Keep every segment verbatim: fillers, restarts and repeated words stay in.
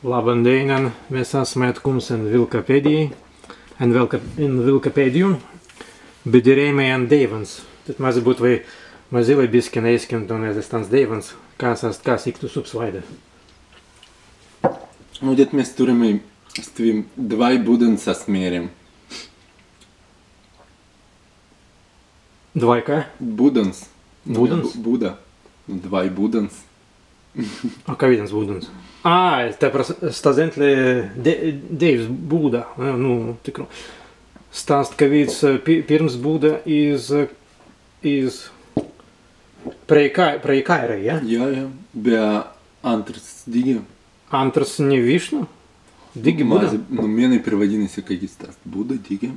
Labban dēinan, mes asmai etkūmps en Wilkipēdijai, en Wilka-, en Wilkipēdiju, be dirēimai en dēiwans. Tēt mazzi būtwei, mazīlai biskin ēiskintun ezze stans dēiwans, kas ast, kas iktus subs waīda. Nu, tēt mes turrimai stwi dwāi buddans, as mēri. Dwāi ka? Buddans. Nu, Buddans? Bu-, Buda. Nu, dwāi buddans. A, kawīdans buddans? A, tēt pras-, sta zentli dē-, dēiws Buda. E, nu, tikru. Sta ast kawīds, e, pi-, pirms Buda iz, e, iz prei Ka-, prei Kāirai, jā? Jā, jā. Be āntrs dīgi. Āntrs ni Višnu? Dīgi Buda? Mazzi, nu, mennei perwaidinna si, kāigi sta ast Buda, dīgi.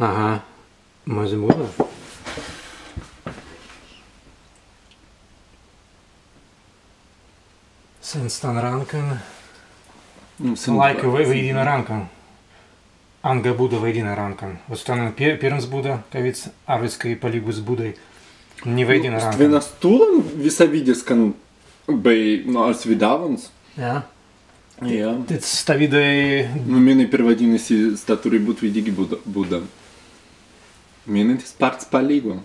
Aha. Mazzi Buda. Sen stan rānkan. Nu, sen laiku wa-, waidinna rānkan. Anga Buda waidinna rānkan. Wa stan pi-, pirms Buda, kawīds arwiskai palīgus Budai. Ni waidinna rānkan. Stwen ast tūlan wisawīdiskan bēi, nu, as widāwuns. Jā. Jā. Tēt stawīdai. Nu, mennei perwaidinna si, sta turri būtwei dīgi Buda, Buda. Mennei tīt spārts palīgu.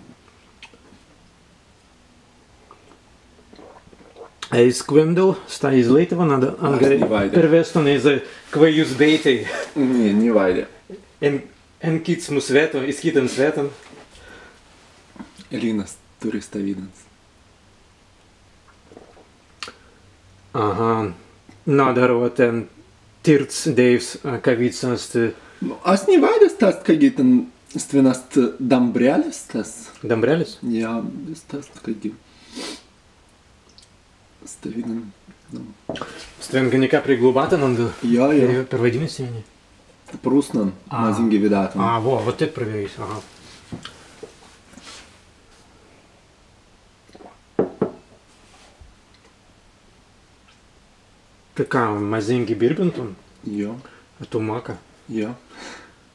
Ēis kwēmdau sta izleītwan, anga perwestun iz, e, kwēi jūs bēitei. Ni, ni waīda. En, en kitsmu swētu, iz kittan swētan. Elīnas turri stawīdans. Aha. Na, adder wa ten tīrts dēiws, e, kawīds ast, e. Nu, as ni waīda, sta ast kāigi ten stwen ast dambrēlis, stas. Dambrēlis? Jā, sta ast kāigi. Stawīdan, nu. Stwen ka nika priglūbātan, anga? Jā, jā. Perwaidinna si ni? Prusnan, a, mazīngi widātun. A, wo, wot tēt prawerītun, aha. Tēt ka, mazīngi birbintun? Jā. A tū maka? Jā.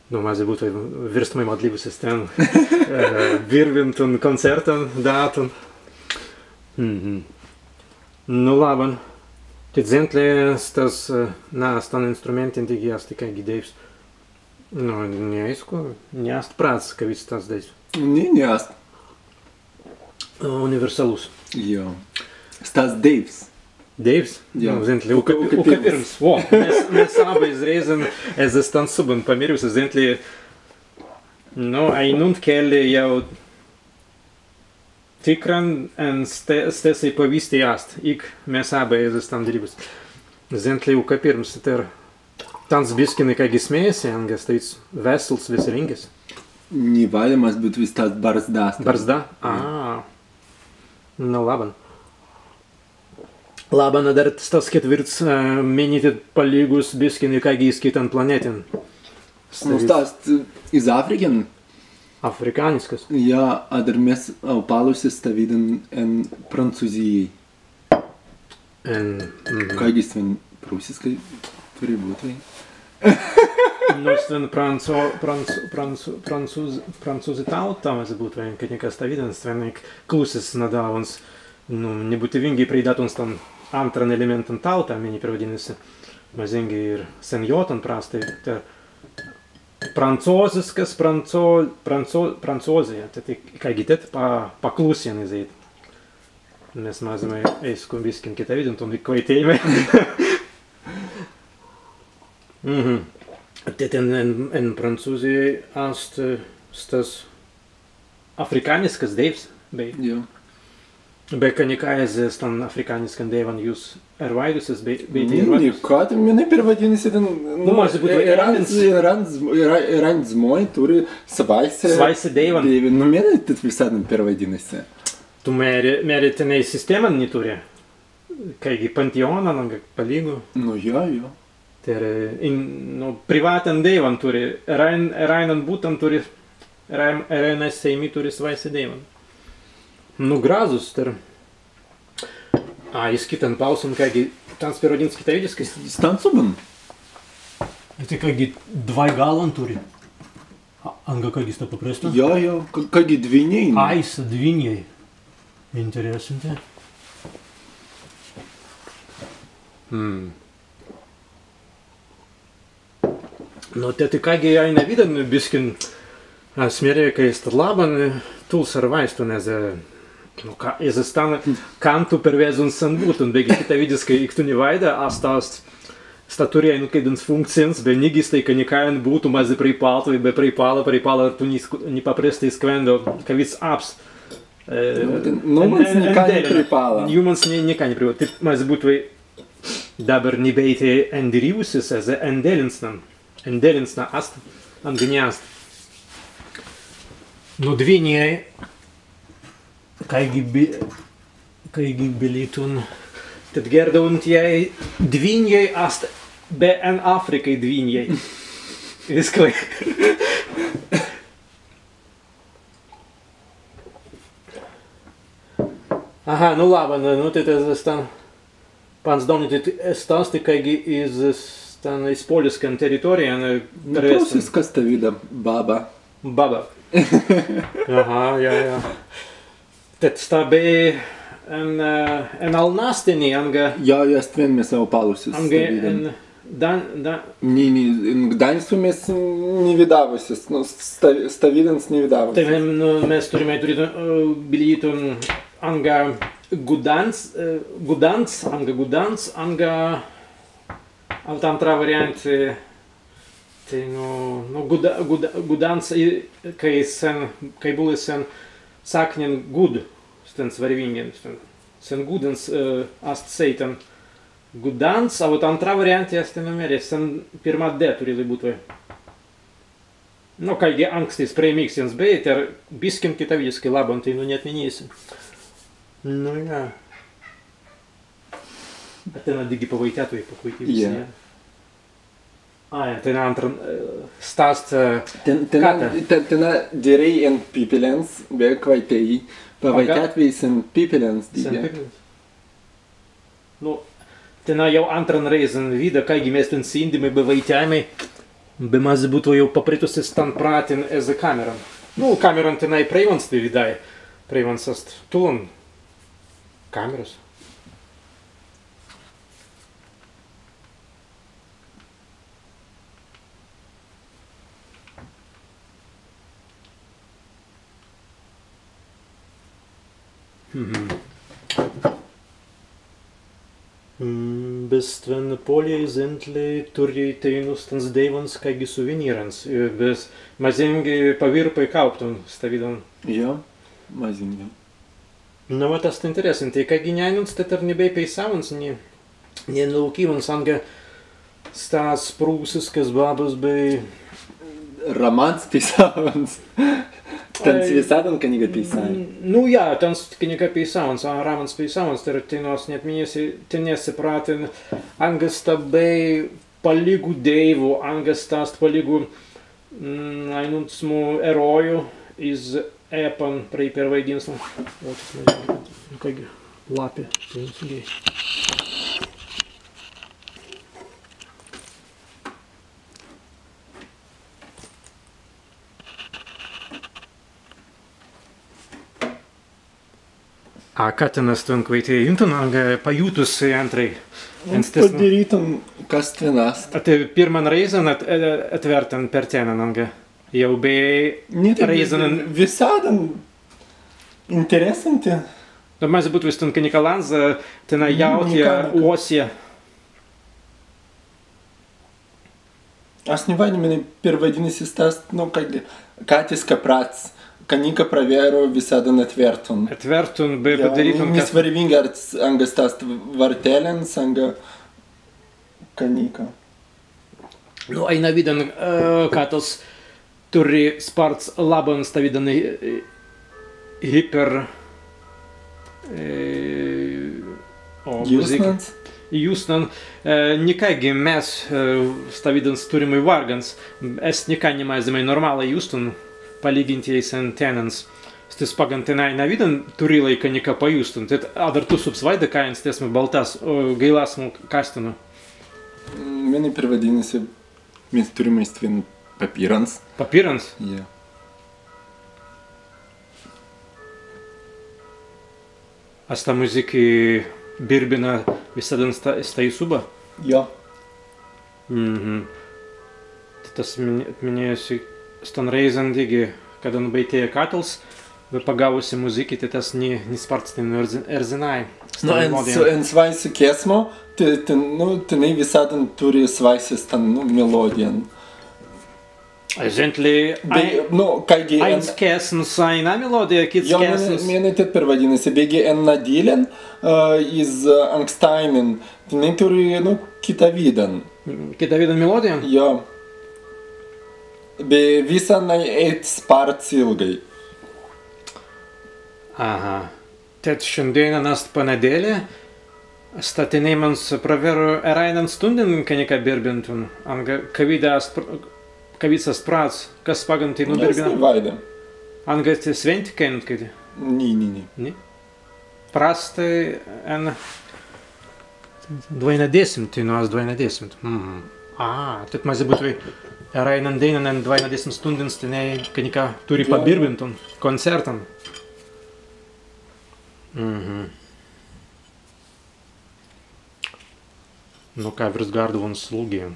Nu, mazzi būtwei wīrstmai madlibus stwen, e, birbintun, kōncertan dātun. Mhm. Nu, labban. Tīt zentli stas, e, na, stan instrumēntin dīgi ast kāigi dēiws. Nu, ni aīsku, ni ast prāts, kawīds stas dēiws. Ni, ni ast. Uniwersalus. Jā. Stas dēiws. Dēiws? Jā. Nu, zentli, uka-, ukapirms. Ukapirms. Wo, mes, mes abbai iz rēizan ezze stan subban pamīriwusis, zentli, nu, ainuntkāi jāu tikran en ste-, stesei pawīstei ast, ik mes abbai ezze stan dirībusi. Zentli, ukapirms, tēr tāns biskin kāigi smēisi, anga stawīds wesels, weselīngis. Ni waīda, mazzi būtwei stas barzda. Barzda? Jā. A. Nu, labban. Labban, adder stas ketwirts, e, mennei tīt palīgus biskin kāigi iz kittan planētin. Nu, sta ast, e, iz Afrikan. Afrikāniskas. Jā, adder mes aupallusis stawīdan en Prancūzijai. En, mhm. Kāigi stwen prūsiskai turri būtwei. Nu, stwen prānco-, prānc-, prānc-, prāncūz-, prāncūzi tāuta, mazzi būtwei, ka nika stawīdan, stwen ik klusis na dāwuns, nu, ni būtiwingi preidātun stan āntran elemēntan tāuta, mennei perwaidinna si. Mazīngi ir sen jo tāns prastai, tēr prāncūziskas, prānco-, prānco-, Prāncūzija, tēt kāigi tēt pa-, paklusin izēit. Mes mazīmai ēiskai biskin kitawīdan, tū kwaitēimai. Mhm. Tēt en, en, en Prancūzijai ast, e, stas afrikāniskas dēiws, bēi. Jā. Be ka nika ezze stan afrikāniskan dēiwan jūs erwaidusis, bēi, bēi tīt erwaidus? Nika, tēt mennei perwaidinna si ten, nu, mazzi būtwei, e, erāns, erāns, erā-, erāns zmāi turri swāise. Swāise dēiwan. Dēiwan, nu, mennei tēt wisaddan perwaidinna si. Tū mēri, mēri tenēi sistēman ni turri? Kāigi panteōnan, anga palīgu. Nu, jā, jā. Tēr, e, in, nu, privātan dēiwan turri, eraīnan, eraīnan buttan turri, eraīnan, eraīnai sēimi turri swāise dēiwan. Nu, grazzus, tēr. A, iz kittan pāusan kāigi tāns perwaidints kitawīdiski. Stan subban. Tēt kāigi dwāi gallan turri. A, anga kāigi sta paprestā? Jā, jā, ka-, kāigi dwinnei. Ai, sta dwinnei. Interessanti. Mm. Nu, tēt kāigi ainawīdan biskin, as mēri, kāi ast labban, tūls ar waistun ezze, nu, ka, ezze stan, kāntu perwēzun sen buttan, beggi kitawīdiskai ik tū ni waīda, ast, ast, sta turri ainuntkāidans fūnkcijans, be niggistai ka nika en buttu mazzi preipaltwei, be preipalla, preipalla, tū ni sku-, ni paprestai skwendo, kawīds abs. E, nu, tēt, nu, en, mans en, nika en ni dēlina. Preipalla. Jūmans ni, nika ni preipalla. Tīt mazzi būtwei dabber ni bēi tēt endirīwusis, ezze endēlinsnan. Endēlinsnan ast, anga ni ast. Nu, dwinjai, kāigi bi-, kāigi bilītun, tēt gērdaun, tēt dwinjai ast, be en Afrikai dwinjai. Wiskwēi. Aha, nu labban, nu, tēt ezze stan. Pans dāmniti, tēt stas, tēt kāigi iz, stan, iz pōliskan teritorjan, e, nu, perwēstan. Prūsiskas stawīda baba. Baba. Aha, jā, jā. Tēt sta bēi en, e, en Alnastini, anga. Jā, jā, stwen mes aupallusis anga stawīdan. En Dan-, Dan- Ni, ni, en Gdańsku mes ni widāwusis, nu, sta-, stawīdans ni widāwusis. Tēt, nu, mes turrimai turītun, e, bilītun anga Gudans, e, Gudans, anga Gudans, anga, a, āntra warianti, tēt, nu, nu, Guda-, Guda-, Gudans, i, kāi sen, kāi būlai sen saknin gud, stwen swarewīngin, stwen, sen Gudans, e, ast seītan. Gudans, a wot āntra warianti ast, nu, mēri, sen pirma D turīlai būtwei. Nu, kāigi ānkstais prēimiksjans bēi, tēr biskin kitawīdiskai labban, tēt, nu, ni etminni si. Nu, jā. A tenā dīgi pawaitjātwei, pakwaitjātwei, jā. Ai, tenā āntran, e, stas, e, ten-, tenā, kāta. Te-, tenā dirēi en Pippelins, be kwaitēi, pawaitjātwei sen Pippelins, dīgi. Sen Pippelins. Nu, tenā jāu āntran rēizan widā, kāigi mes ten sīndimai be waitjāimai, be mazzi būtwei jāu paprītusi stan prātin ezze kameran. Nu, kameran tenā prei wans widāi, prei wans ast tūlan kameras. Mhm. Mm, be stwen Polijai zentli turri teinū stans dēiwans kāigi suwenīrans, e, be mazīngi pawīrpai kauptun stawīdan. Jā, mazīngi. Nu, wot, ast interessanti, kāigi ni ainunts tēt ni bēi peisāwuns, ni, ni nūlūkiwuns, anga stas prūsiskas babbas bēi. Rāmans peisāwuns. Tāns, ai, wisaddan ka nika peisāi. Nu jā, tāns ka nika peisāwuns, a, rāmans peisāwuns, tēr tenā as ni etminni si, tenesse prātin, anga sta bēi palīgu dēiwu, anga sta ast palīgu, mm, ainuntsmu erōju iz ēpan prei perwaidīnsnan. Wot, nu, kāigi lapi, tēt, nu, A, ka tenā stwen kwaitēi, intun anga pajūtusi āntrai? Nu, en stesmu padirītun, kas tenā ast. A tēt pirman rēizan et-, e-, etwērtan per tennan anga? Jāu bēi ni, tēt rēizan en- wisaddan interessanti. Da mazzi būtwei stwen ka nika lānza, tenā, mm, jāutja, nika, nika. Osja. As ni waīda, mennei perwaidinna si sta ast, nu, kāigi, kātiska prāts, ka nika prawerru wisaddan etwērtun. Etwērtun, be, jā, padirītun, ni, ni swarewīngi, ar anga sta ast wartelins, anga ka nika. Nu, ainawīdan, e, katas turri spārts labban stawīdan, e, e, hiper, e, o, mūzika. Jūsnan. Jūsnan, e, nika agi mes, e, stawīdans turrimai wārgans, es nika ni mazzimai normālai justun, palīgintjai sen tennans. Stesse paggan tenā ainawīdan turīlai ka nika pajustun, tēt adder tusmu swāise, kāi en stesmu baltas, o, gaīlasmu kastinu. Mennei perwaidinna si, mes turrimai stwen papīrans. Papīrans? Jā. As sta mūzikai birbina Wisaddan sta-, stāi subba? Jā. Mhm. Tīt as min-, minēi si stan rēizan dīgi, kaddan bēi tēt katls, bēi pagaūwusi muzīki, tīt as ni, ni spārts tīt erzi-, erzināi. Nu, stan en melōdijan. S-, en swāise kēsmu, tī-, tī-, nu, tenēi wisaddan turri swāise stan, nu, melōdijan. Ezentli, bēi, ai-, nu, kāigi aīns en- kēsms, aīna melōdija, kits kēsms. Jā, mennei, mennei tēt perwadinna si, beggi en nadilin, ā, iz, ā, ankstāinin, tenēi turri, nu, kitawīdan. Mm, kitawīdan melōdijan? Jā. Be wissan ēit spārts ilgai. Aha. Tēt šandēinan ast paneddēli, sta tenēimans prawerru eraīnan stūndin ka nika birbintun, anga kawīda ast pr-, kawīds ast prāts, kas paggan teinū birbina? Ni waīda. Anga tēt swinti kāi nū kāi? Ni, ni, ni. Ni? Prastai en dwāinadesimtin, teinū ast dwāinadesimts. Mhm. Ā, tēt mazzi būtwei eraīnan dēinan en dwāinadesimts stūndins tenēi ka nika turri pabirbintun kōncertan. Mhm. Nu, kawīrst garduwuns lūgi.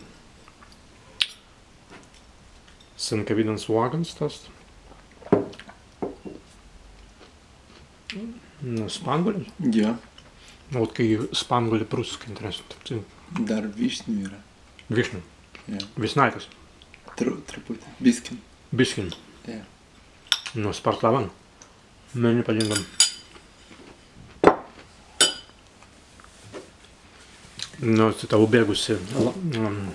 Sen kawīdans wōgans ast? Nu, spānguli. Jā. Wot kāi spānguli prūsiskai, interesantan. Dar wišnju īr. Wišnju. Jā. Wisnāikas. Tru-, truputį. Biskin. Biskin. Jā. Nu, spārts labban. Mennei padīnga. Nu, tēt tēt ubēgusi, la-, mm,